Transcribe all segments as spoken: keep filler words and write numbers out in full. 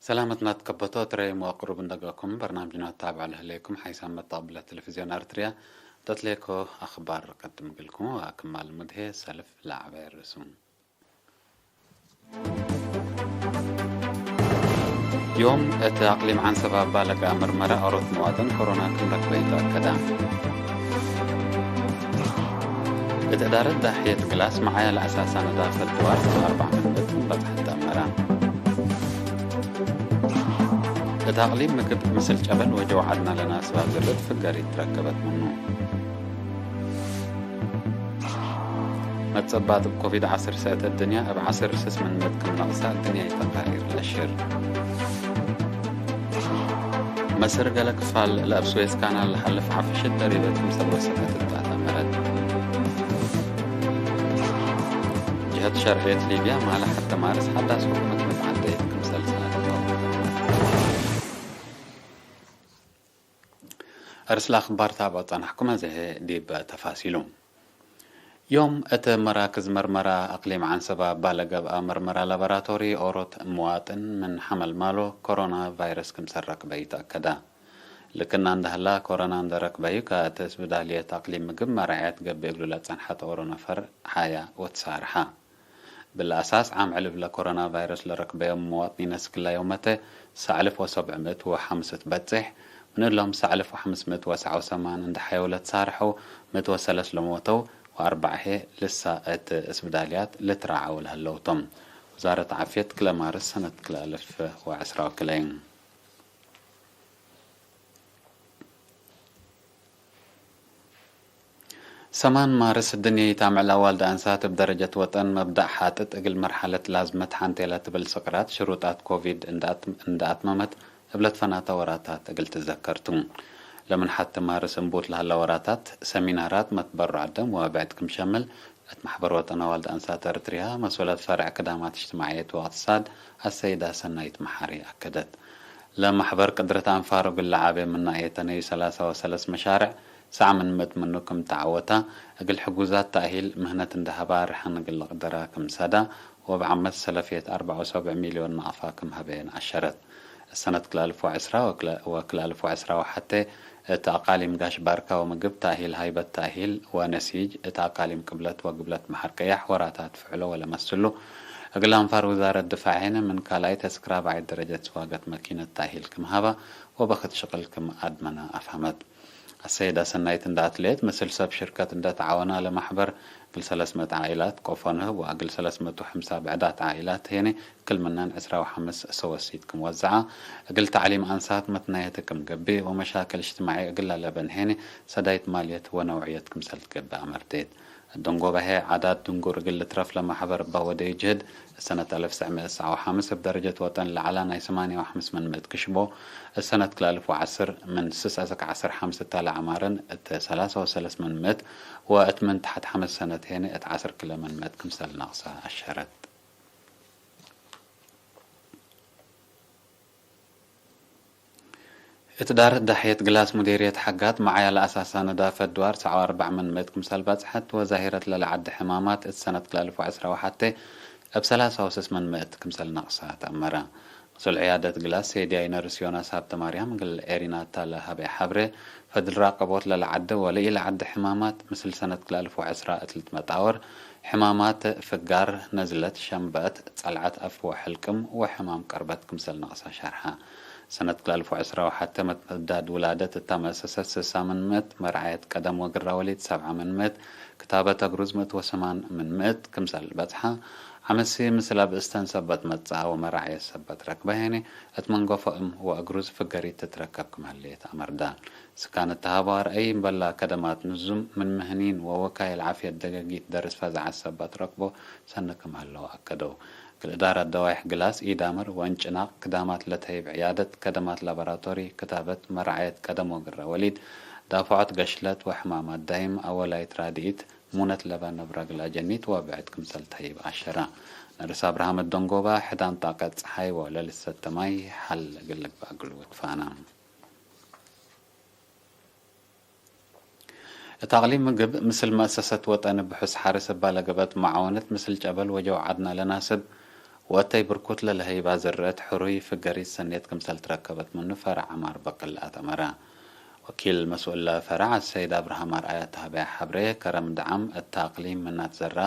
ሰላመትና ትከበቶ ትረይም ወቅሩብ እንደገኩም በርናምጅና ታብዕ ለህሌኩም ሓይሳም መተቅብለ ቴሌቪዝዮን ኤርትርያ ተትሌኮ አኽባር ቀድም እግልኩም ወክማል ምድሄ ሰልፍ ለዐበየ ርእሱ። ዮም እት አቅሊም ዐንሰባ ባለጋ ምርመረ ኦሮት መዋጥን ኮሮና ክም ረክበ ኢተአከደ። እት እዳረት ዳሕየት ግላስ መዓያ ለአሳሳ ነዳፈት ድዋር አርበዕ መንበት በጽሐት ተአመረ። እት አቅሊም ምግብ ምስል ጨበል ወጀው ዐድና ለናስባ ዝርብ ፍገሪት ትረከበት ምኑ። መጸባጥ እብ ኮቪድ ዐስር ሰእት እድንያ እብ ዐስር ስስ ምን ምእት ክም ነቅሰ እድንያይ ተቃሪር ለሽር። መስር ገለ ክፋል ለእብ ስዌዝ ካናል ለሐልፍ ዐፍሽት ደሪበት ክምሰል ወሰከት እት አተመረት። ጅሀት ሸርዕየት ሊብያ ማለ ሐቴ ማርስ ሐዳስ ሕኩመት መትዓደየት ክምሰል ሰአተት። አርስለ አኽባር ታብዖ ጸናሕኩም፣ አዜ ዲብ ተፋሲሉ። ዮም እት መራክዝ መርመራ አቅሊም ዐንሰባ እባ ለገብአ መርመራ ላቦራቶሪ ኦሮት ምዋጥን ምን ሐመልማሎ ኮሮና ቫይረስ ክምሰል ረክበዩ ተአከደ። ልክና እንደ ህላ፣ ኮሮና እንደ ረክበዩ፣ ከእት እስብዳልየት አቅሊም ምግብ መራዕየት ገብእ እግሉ ለጸንሐት ኦሮ ነፈር ሐያ ወትሳርሐ። እብለ አሳስ፣ ዓም ዕልብ ለኮሮና ቫይረስ ለረክበዮም መዋጥኒን እስክላ ዮመተ ሰዕ አልፍ ወሰብዕ ምእት ወሐምስ ትበጽሕ። ምን እሎም ሰዕ አልፍ ወሐምስ ምእት ወሰዕ ወሰማን እንደ ሐየው ለትሳርሐው፣ ምእት ወሰለስ ለሞተው ወአርበዕ ህዬ ልሳ እት እስብዳልያት ልትረዓው ለህለው ቶም። ውዛረት ዓፍየት ክለ ማርስ ሰነት ክለ አልፍ ወዐስራ ወክልኤ። ሰማን ማርስ፣ ድንየይት አምዕል አዋልድ አንሳት እብ ደረጀት ወጠን መብዳእ ሓጥጥ እግል መርሐለት ላዝመት ሐንቴ ለትብል ስቅራት ሽሩጣት ኮቪድ እንደ አት-፣ እንደ አትመመት እብ ለትፈናተ ወራታት እግል ትዘከር ቱ። ለምን ሐቴ ማርስ እንቡት ለሀለ ወራታት፣ ሰሚናራት፣ መትበሩዕ ደም ወብዕድ ክም ሸምል እት መሕበር ወጠን አዋልድ አንሳት ኤረትርያ፣ መስኡለት ፈርዕ ክዳማት እጅትማዕየት ወእቅትሳድ አሰይዳ ሰናይት መሓሪ አከደት። ለመሕበር ቅድረት አንፋር እግል ለዓቤ ምናኤ ተነዩ ሰላሳ ወሰለስ መሻርዕ ሰዕ ምን ምእት ምኑ ክም ተዐወታ፣ እግል ሕጉዛት ተእሂል ምህነት እንደ ሀባ ርሐን እግል ልቅደራ ክም ሰዳ፣ ወእብ ዓመት ሰለፍየት አርበዕ ወሰብዕ ሚልዮን ናቅፋ ክም ሀበየን አሸረት። ሰነት ክልአልፍ ወዐስራ ወክልአልፍ ወዐስራ ወሐቴ እት አቃሊም ጋሽ ባርካ ወምግብ ተእሂል ሃይበት ተእሂል ወነሲጅ፣ እት አቃሊም ቅብለት ወግብለት በሐር ቀያሕ ወራታት ፍዕሎ ወለመስሉ፣ እግል አንፋር ውዛረት ድፋዕ ሄነ ምን ካልኣይት እስክ ራብዓይት ደረጀት ስዋገት መኪነት ተእሂል ክም ሀባ ወበክት ሽቅል ክም አድመና አፍሀመት። አሰይዳ ሰናይት እንደ አትሌት፣ ምስል ሰብ ሽርከት እንደ ተዓወና ለመሕበር እግል ሰለስ ምእት ዓኢላት ቆፎ ንህብ ወእግል ሰለስ ምእት ወሐምሳ ብዕዳት ዓኢላት ሄነ፣ ክል ምናን ዕስራ ወሐምስ ሰወሲት ክም ወዘዓ፣ እግል ተዕሊም አንሳት መትናየት ክም ገብእ ወመሻክል እጅትማዒ እግል ለለበን ሄነ፣ ሰዳይት ማልየት ወነውዕየት ክምሰል ትገብእ አመርቴት። ደንጎበ ህዬ፣ ዓዳት ድንጉር እግል ልትረፍ ለመሕበር እባ ወደዩ ጅህድ፣ እሰነት አልፍ ሰዕ ምእት ሰዕ ወሐምስ እብ ደረጀት ወጠን ለዐላ ናይ ሰማንየ ወሐምስ ምን ምእት ክሽቦ፣ እሰነት ክልአልፍ ወዐስር ምን ስስ አስክ ዐስር ሐምስ እተ ለዐማርን እት ሰላሳ ወሰለስ ምን ምእት ወእት ምን ተሐት ሐምስ ሰነት ሄነ እት ዐስር ክለ ምን ምእት ክምሰል ነቅሰ አሸረት። እት ዳረት ዳሕየት ግላስ ሙዴርየት ሐጋት መዓያ ለአሳሳ ነዳፈት ድዋር ሰዕ ወአርበዕ ምን ምእት ክምሰል በጽሐት ወዛሂረት ለለዐደ ሕማማት እት ሰነት ክልአልፍ ወዐስራ ወሐቴ እብ ሰላሳ ወስስ ምን ምእት ክምሰል ነቅሳ ተአመረ። መስኡል ዕያደት ግላስ ሴድያይ ነርስ ዮናስ ሀብተማርያም እግል ኤሪናታ ለሀበየ ሐብሬ፣ ፈድል ራቀቦት ለለዐደ ወለኢለዐደ ሕማማት ምስል ሰነት ክልአልፍ ወዐስራ እት ልትመጣወር ሕማማት ፍጋር፣ ነዝለት፣ ሸንበአት፣ ጸልዐት አፍ ወሕልቅም ወሕማም ቀርበት ክምሰል ነቅሳ ሸርሐ። ሰነት ክልአልፍ ወዐስራ ወሐቴ መትመዳድ ውላደት እታ መአሰሰት ስሳ ምን ምእት፣ መርዓየት ቀደም ወግራ ወሊድ ሰብዓ ምን ምእት፣ ክታበት አግሩዝ ምእት ወሰማን ምን ምእት ክምሰል በጽሐ። ዐመሲ ምስል አብእስተን ሰበት መጽአ ወመራዕየት ሰበት ረክበ ሄኔ፣ እት መንገፎ እም ወአግሩዝ ፍገሪት ትትረከብ ክም ህሌት አመርዳ። ስካን እት ሀበ አርአይ እምበላ ከደማት ንዙም ምን ምህኒን ወወካይል ዓፍየት ደገጊት ደርስ ፈዛዐት ሰበት ረክቦ ሰኒ ክም ሀለው አከደው። እግል እዳረት ደዋይሕ ግላስ ኢዳምር ወእንጭናቅ ክዳማት ለተህይብ ዕያደት፣ ከደማት ላቦራቶሪ፣ ክታበት፣ መራዕየት ቀደም ወግረ ወሊድ፣ ዳፍዖት ገሽለት ወሕማማት ዳይም፣ አወላይት ራድኢት፣ ሙነት ለበን እብ ረግል አጀኒት ወብዕድ ክምሰል ተህይብ አሸረ። ነርስ አብርሃም እት ደንጎባ፣ ሕዳን ጣቀት ጸሓይ ወለልሰተ ማይ ሐል እግል ልግባእ እግሉ ትፋነ። እት አቅሊም ምግብ፣ ምስል መአሰሰት ወጠን ብሑስ ሐርስ እባ ለገብአት መዓወነት፣ ምስል ጨበል ወጀው ዐድና ለናስብ ወእተይ ብርኩት ለለሀይባ ዝርዕት ሕሩይ ፍገሪት ሰኔት ክምሰል ትረከበት ምኑ ፈረዕ ዐማር በቅል አተመረ። ወኪል መስኡል ለፈረዕ ሰይድ አብርሃም አርአያ ተሀበያ ሐብሬ፣ ከረም ደዓም እት አቅሊም ምናት ዘራ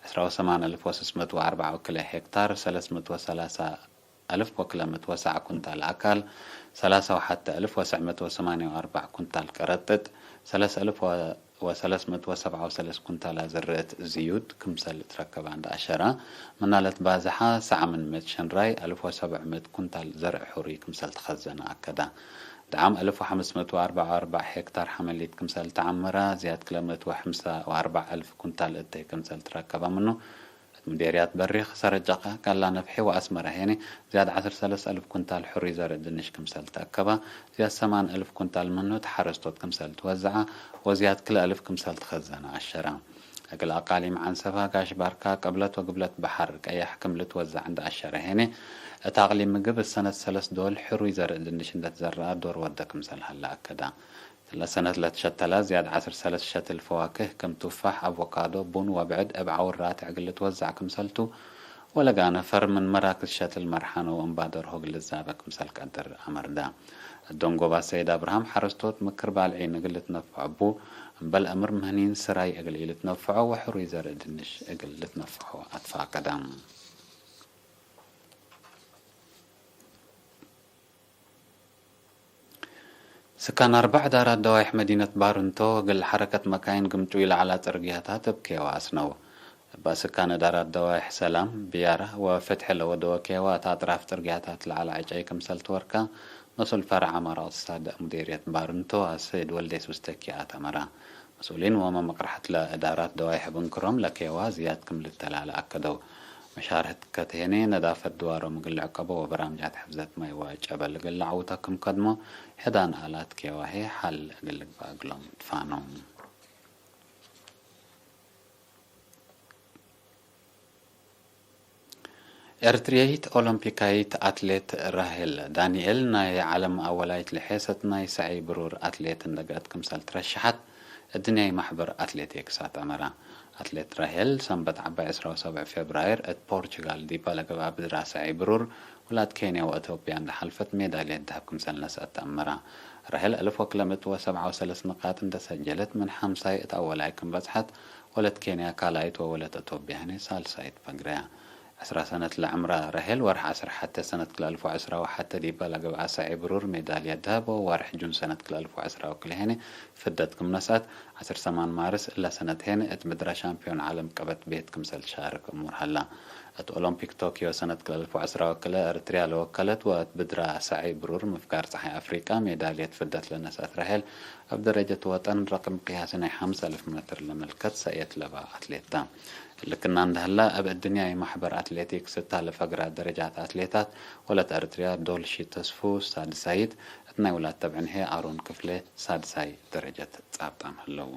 ዕስራ ወሰማን አልፍ ወስስ ምእት ወአርበዕ ወክልኤ ሄክታር፣ ሰለስ ምእት ወሰላሳ አልፍ ወክለ ምእት ወሰዕ ኩንታል አካል፣ ሰላሳ ወሐተ አልፍ ወሰዕ ምእት ወሰማንየ ወአርበዕ ኩንታል ቀረጥጥ፣ ሰለስ አልፍ ወ-፣ ወሰለስ ምእት ወሰብዓ ወሰለስ ኩንታል አዘርዕት ዝዩድ ክምሰል እትረከበ እንደ አሸረ፣ ምናለት ባዝሐ ሰዓ ምን ምእት ሸንራይ አልፍ ወሰብዕ ምእት ኩንታል ዘርዕ ሕሩይ ክምሰል ተኸዘነ አከደ። ደዓም አልፍ ወሐምስ ምእት ወአርበዕ ወአርበዕ ሄክታር ሐመሊት ክምሰል ተዐመረ፣ ዝያድ ክለ ምእት ወሐምሳ ወአርበዕ አልፍ ኩንታል እተይ ክምሰል ትረከበ ምኑ፣ እት ምዴርያት በሪኽ፣ ሰረጀቀ፣ ጋላ ነፍሒ ወአስመረ ሄኒ ዝያድ ዐስር ሰለስ አልፍ ኩንታል ሕሩይ ዘርእ ድንሽ ክምሰል ተአከበ፣ ዝያድ ሰማን አልፍ ኩንታል ምኑ እት ሐረስቶት ክምሰል ትወዘዐ ወዝያድ ክልኤ አልፍ ክምሰል ትኸዘነ አሸረ። እግል አቃሊም ዐንሰበ፣ ጋሽ ባርካ፣ ቅብለት ወግብለት በሐር ቀየሕ ክም ልትወዘዕ እንደ አሸረ ሄኒ፣ እት አቅሊም ምግብ እት ሰነት ሰለስ ዶል ሕሩይ ዘርእ ድንሽ እንደ ትዘረአ ዶር ወደ ክምሰል ሀለ አከደ። እትለ ሰነት ለትሸተለ ዝያድ ዐስር ሰለስ ሸትል ፈዋክህ ክም ቱፋሕ፣ አቮካዶ፣ ቡን ወብዕድ እብ ዐውር ራትዕ እግል ልትወዘዕ ክምሰልቱ፣ ወለጋነ ፈር ምን መራክዝ ሸትል መርሓኖ ወእምባደርሆ እግል ልዛበ ክምሰል ቀድር አመርደ። እት ደንጎባ ሰይድ አብርሃም ሐረስቶት ምክር ባልዒን እግል ልትነፈዖ እቡ፣ እምበል አምር ምህኒን ስራይ እግል ኢልትነፈዖ ወሕሩይ ዘርእ ድንሽ እግል ልትነፈዖ አትፋቀደ። ስካን አርበዕ እዳራት ደዋይሕ መዲነት ባርንቶ፣ እግል ሐረከት መካይን ግምጩይ ለዐላ ጽርግያታት እብ ኬዋ አስነው። እበ ስካን እዳራት ደዋይሕ ሰላም፣ ብያረ ወፍትሒ ለወደወ ኬዋ እት አጥራፍ ጽርግያታት ለዐለ ዕጨይ ክምሰል ትወርከ፣ መስኡል ፈረዕ ዐማር እቅትሳድ ሙዴርየት ባርንቶ አሰይድ ወልዴ ሱስተኪ አተመረ። መስኡሊን ወመመቅረሐት ለእዳራት ደዋይሕ እብ እንክሮም ለኬዋ ዝያድ ክም ልተላለ አከደው። መሻርህት ከትሄኔ ነዳፈት ድዋሮም እግል ልዕቀቦ ወበራምጃት ሕፍዘት ማይ ወጨበል እግል ለዐውቶ ክም ከድሞ፣ ሕዳን አላት ኬዋ ህዬ ሐል እግል ልግበእ እግሎም ትፋነው። ኤርትርያይት ኦሎምፒካይት አትሌት ራሄል ዳንኤል፣ ናይ ዐለም አወላይት ለሔሰት ናይ ሰዐይ ብሩር አትሌት እንደ ገአት ክምሰል ትረሸሐት፣ እድንያይ ማሕበር አትሌቲክስ አትአመረ። አትሌት ራሄል፣ ሰንበት ዐባይ ዕስራ ወሰብዕ ፌብራይር እት ፖርቹጋል ዲበ ለገብአ ብድራ ሰዐይ ብሩር፣ ውላድ ኬንያ ወአቶብያ እንደ ሐልፈት ሜዳልየት ደሀብ ክምሰል ነስአት ተአመረ። ራሄል አልፍ ወክለ ምእት ወሰብዓ ወሰለስ ንቃጥ እንደ ሰጀለት፣ ምን ሐምሳይ እት አወላይ ክም በጽሐት፣ ወለት ኬንያ ካልኣይት ወወለት አቶብያ ህኔ ሳልሳይት ፈግረያ። ዕስራ ሰነት ለዕምራ ራሄል፣ ወርሕ ዐስር ሐቴ ሰነት ክልኤ አልፍ ወዕስራ ወሐቴ ዲበ ለገብአ ሰዐይ ብሩር ሜዳልየት ደሀብ፣ ወወርሕ ጁን ሰነት ክልኤ አልፍ ወዕስራ ወክልኤ ህኔ ፍደት ክም ነስአት፣ ዐስር ሰማን ማርስ እለ ሰነት ሄነ እት ብድረ ሻምፒዮን ዐለም ቀበት ቤት ክምሰል ትሻርክ እሙር ሀላ። እት ኦሎምፒክ ቶክዮ ሰነት ክልኤ አልፍ ወዐስራ ወክልኤ፣ ኤረትርያ ለወከለት ወእት ብድረ ሰዐይ ብሩር ምፍጋር ጸሓይ አፍሪቀ ሜዳልየት ፍደት ለነስአት ራሄል፣ እብ ደረጀት ወጠን ረቅም ቅያሲ ናይ ሐምስ አልፍ ሜትር ለመልከት ሰእየት ለበ አትሌት ተ። እሊ ክና እንደ ሀላ፣ እብ እድንያይ ማሕበር አትሌቲክስ እታ ለፈግረ ደረጃት አትሌታት፣ ወለት ኤረትርያ ዶልሺ ተስፉ ሳድሳይት፣ እት ናይ ውላድ ተብዕን ህዬ አሮን ክፍሌ ሳድሳይ ደረጀት ጻብጣም ህለው።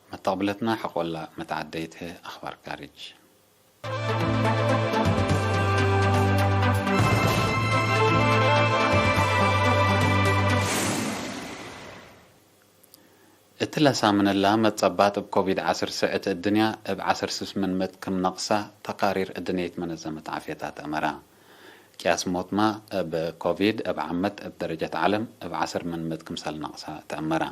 መተቅብለትና ሐቆላ መትዓደይት ህዬ አኽባር ካርጅ። እትለ ሳምን እላ መትጸባጥ እብ ኮቪድ ዐስር ስዕት እድንያ እብ ዐስር ስስ ምን ምእት ክም ነቅሳ ተቃሪር እድንየት መነዘመት ዓፍየት አትአመራ። ቅያስ ሞትመ እብ ኮቪድ እብ ዓመት እብ ደረጀት ዐለም እብ ዐስር ምን ምእት ክምሰል ነቅሳ ተአመረ።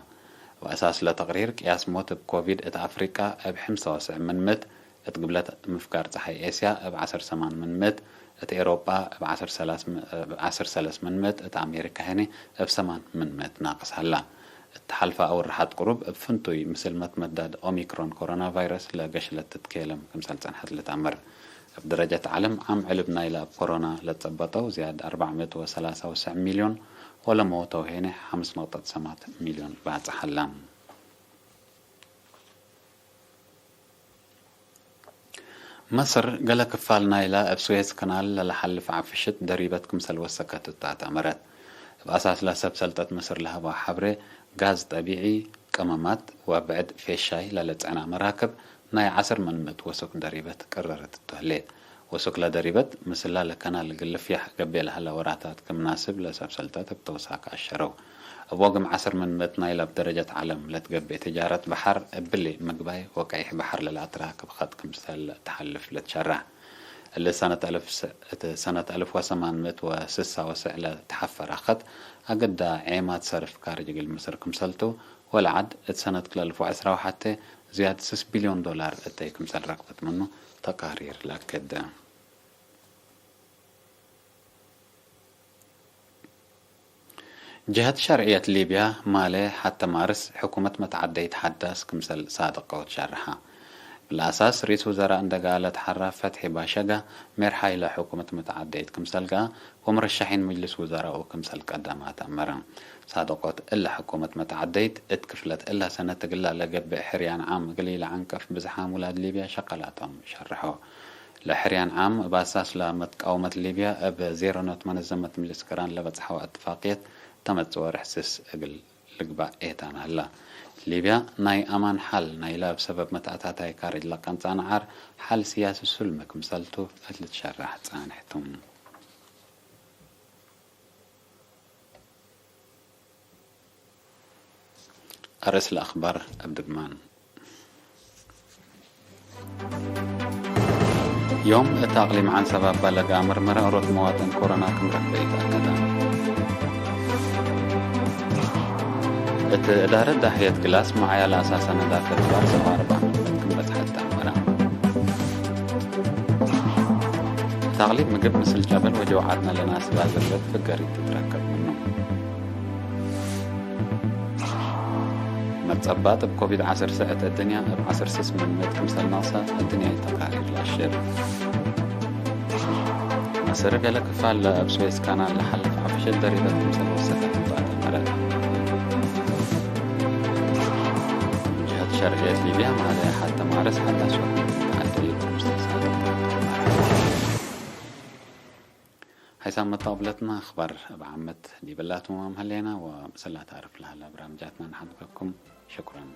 እብ አሳስ ለተቅሪር ቅያስ ሞት እብ ኮቪድ እት አፍሪቀ እብ ሕምሰ ወሰዕ ምን ምእት፣ እት ግብለት ምፍጋር ጸሓይ ኤስያ እብ ዐስር ሰማን ምን ምእት፣ እት ኤሮጳ እብ ዐስር ሰላስ ም-፣ እብ ዐስር ሰለስ ምን ምእት፣ እት አሜሪካ ህኔ እብ ሰማን ምን ምእት ናቅስ ሀላ። እት ሐልፈ አውርሓት ቅሩብ እብ ፍንቱይ ምስል መትመዳድ ኦሚክሮን ኮሮና ቫይረስ ለገሽ ለትትኬለም ክምሰል ጸንሐት ልትአመር። እብ ደረጀት ዐለም ዓም ዕልብ ናይለ እብ ኮሮና ለትጸበጠው ዝያድ አርበዕ ምእት ወሰላሳ ወሰዕ ሚልዮን ወለመውተው ሄነ ሐምስ ነቅጠት ሰማት ሚልዮን ባጽሕ ሀላ። መስር ገለ ክፋል ናይለ እብ ስዌዝ ከናል ለለሐልፍ ዐፍሽት ደሪበት ክምሰል ወሰከት እተ አትአመረት። እብ አሳስ ለሰብ ሰልጠት መስር ለሀበ ሐብሬ፣ ጋዝ ጠቢዒ፣ ቀመማት ወብዕድ ፌሻይ ለልጽዕና መራክብ ናይ ዐስር ምን ምእት ወሱክ ደሪበት ቅረረት እቱ ህሌት። ወሱክ ለደሪበት ምስላ ለከናል እግል ልፍያሕ ገብእ ለሀለ ወራታት ክም ናስብ ለሰብ ሰልጠት እብ ተውሳክ አሸረው። እብ ወግም ዐስር ምን ምእት ናይላ እብ ደረጀት ዐለም ለትገብእ ትጃረት በሐር እብሊ ምግባይ ወቀይሕ በሐር ለለአትራክብ ኸጥ ክምሰል ተሐልፍ ልትሸረሕ። እሊ ሰነት አልፍ ስ-፣ እት ሰነት አልፍ ወሰማን ምእት ወስሳ ወስዕ ለተሐፈረ ኸጥ አግዳ ዔማት ሰርፍ ካርጅ እግል ምስር ክምሰልቱ ወለዐድ እት ሰነት ክልኤ አልፍ ወዐስራ ወሐቴ ዝያድ ስስ ቢልዮን ዶላር እተይ ክምሰል ረክበት ምኑ ተቃሪር ለአክድ። ጀሀት ሸርዕየት ሊብያ ማሌ ሐቴ ማርስ ሕኩመት መትዓደይት ሐዳስ ክምሰል ሳድቀው ትሸርሐ። እብ ለአሳስ ርኢስ ውዘራእ እንደ ጋለ ተሐራ ፈትሒ ባሸጋ ሜርሓይለ ሕኩመት መትዓደይት ክምሰል ገአ ወምረሸሒን ምጅልስ ውዘራኡ ክምሰል ቀደማ ተአመረ። ሳድቆት እለ ሕኩመት መትዓደይት እት ክፍለት እለ ሰነት እግላ ለገብእ ሕርያን ዓም እግል ኢለዐንቀፍ ብዝሓም ውላድ ሊብያ ሸቀላቶም ሸርሖ። ለሕርያን ዓም እብ አሳስ ለመትቃውመት ሊብያ እብ ዜሮ ኖት መነዘመት ምጅልስ ቅራን ለበጽሐወ እትፋቅየት ተመጽእ ወርሕ ስስ እግል ልግባእ ኤታን ሀላ። ሊብያ ናይ አማን ሐል ናይላ እብ ሰበብ መትአታታይ ካርጅ ለቀንጻ ነዓር ሐል ስያሲ ሱልሚ ክምሰልቱ እት ልትሸረሕ ጻንሕቱ። አርእስ ለአክባር እብ ድግማን። ዮም እት አቅሊም ዐንሰብ አባለጋ ምርመረ ኦሮት መዋጥን ኮሮና ክም ረክበ ኢተአከደ። እት እዳረት ዳህየት ግላስ መዓያ ለአሳሰ ነዳፈት ባር ሰባ አርበዕ ክም በጽሐት ተአመረ። እት አቅሊም ምግብ ምስል ጨበል ወጀውዓትነ ለናስባ ዝርበት ፍገሪት ትትረከብ ምኑ። መትጸባጥ እብ ኮቪድ ዐስር ስዕት እድንያ እብ ዐስር ስስ ምን ምእት ክምሰል ነቅሰ እድንያይ ተቃሪር ለአሽር። መስር ገሌ ክፋል ለእብ ስዌዝ ካናል ለሐልፍ ዐፍሸት ደሪበት ክምሰል ወሰከት እባ ተመረ። ጅሀት ሸርዕየት ሊብያ ማለ ሐቴ ማርስ ሐዳስ ወክም ተዐደዩ ክምሰል ሳድቅ። ሐይሳም መተቅብለትና አክባር እብ ዓመት ዲብላ ትማም ሀሌና ወምሰል ለአታርፍ ለሀለ ብራምጃትና ነሐድገኩም። ሽኩረን።